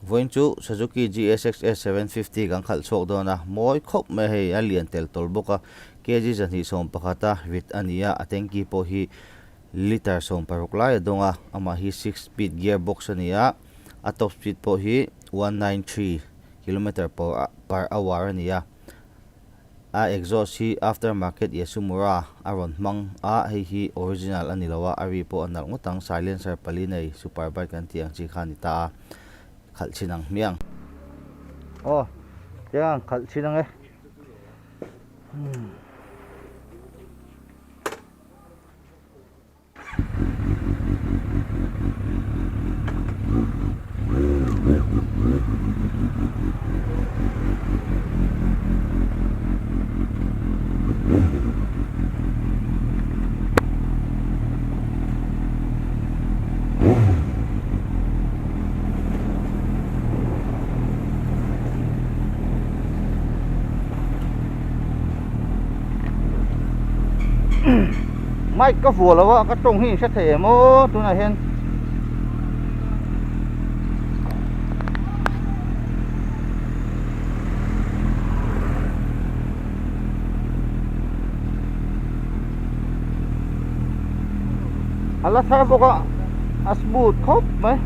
Vawiin chu Suzuki GSX-S 750 kan khalh chhuak dawn a, mawi khawp mai hei a lian tel tawl bawk a, kg 211 a rit a ni a, a tanky pawh hi litre 16 lai a dawng a, amah hi six speed gear box a ni a, a top speed pawh hi 193 kilometer per hour a ni a. A exhaust hi after market Yasumura a rawn hmang a, hei hi original a ni lo a, a ri pawh a nalh ngawt ang, silencer pali nei super bike an tih ang chi kha a ni ta a, khalh chhin ang hmiang. Aw, tiang khalh chhin ang e. Mic ka vuah lo a ka tawng hi in hre thei em aw tunah hian a la thar bawk a a smooth khawp mai.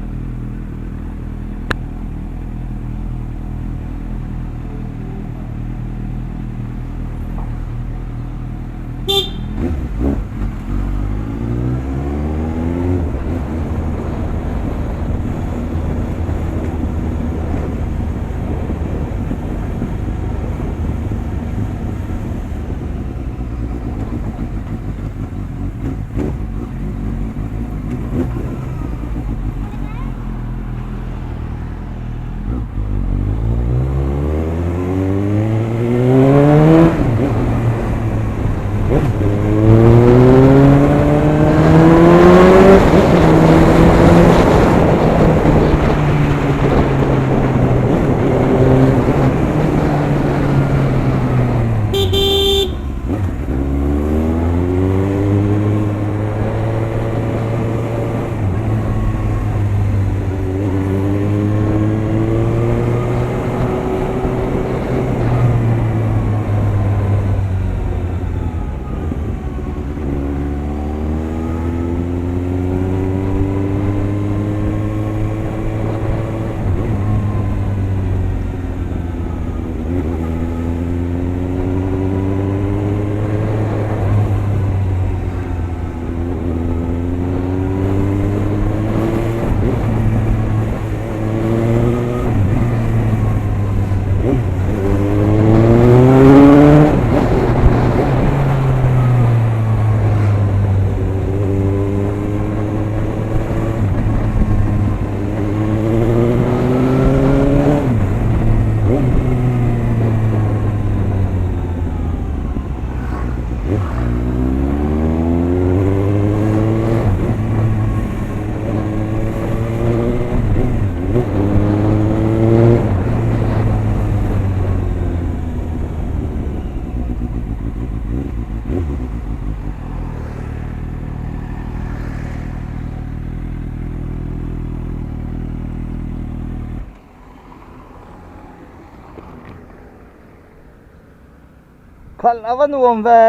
Khalh a va nuam ve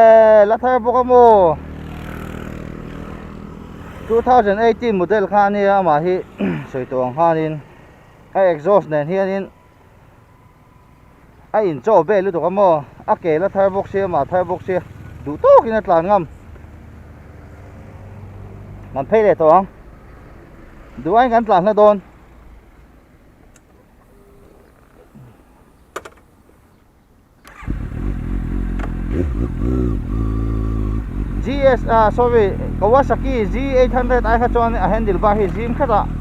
la thar bawk a maw 2018 model kha a nia amah hi sawi tawh ang khanin a exhaust nen hianin a inchaw vel lutuk a maw a ke la thar bawk sia amah thar bawk sia duh tawkin a tlan ngam kan phei leh tawh ang duh aiin kan tlan hla dawn. GS ah sorry Kawasaki Z800 ai kha chuan a handle bar hi zim khat a.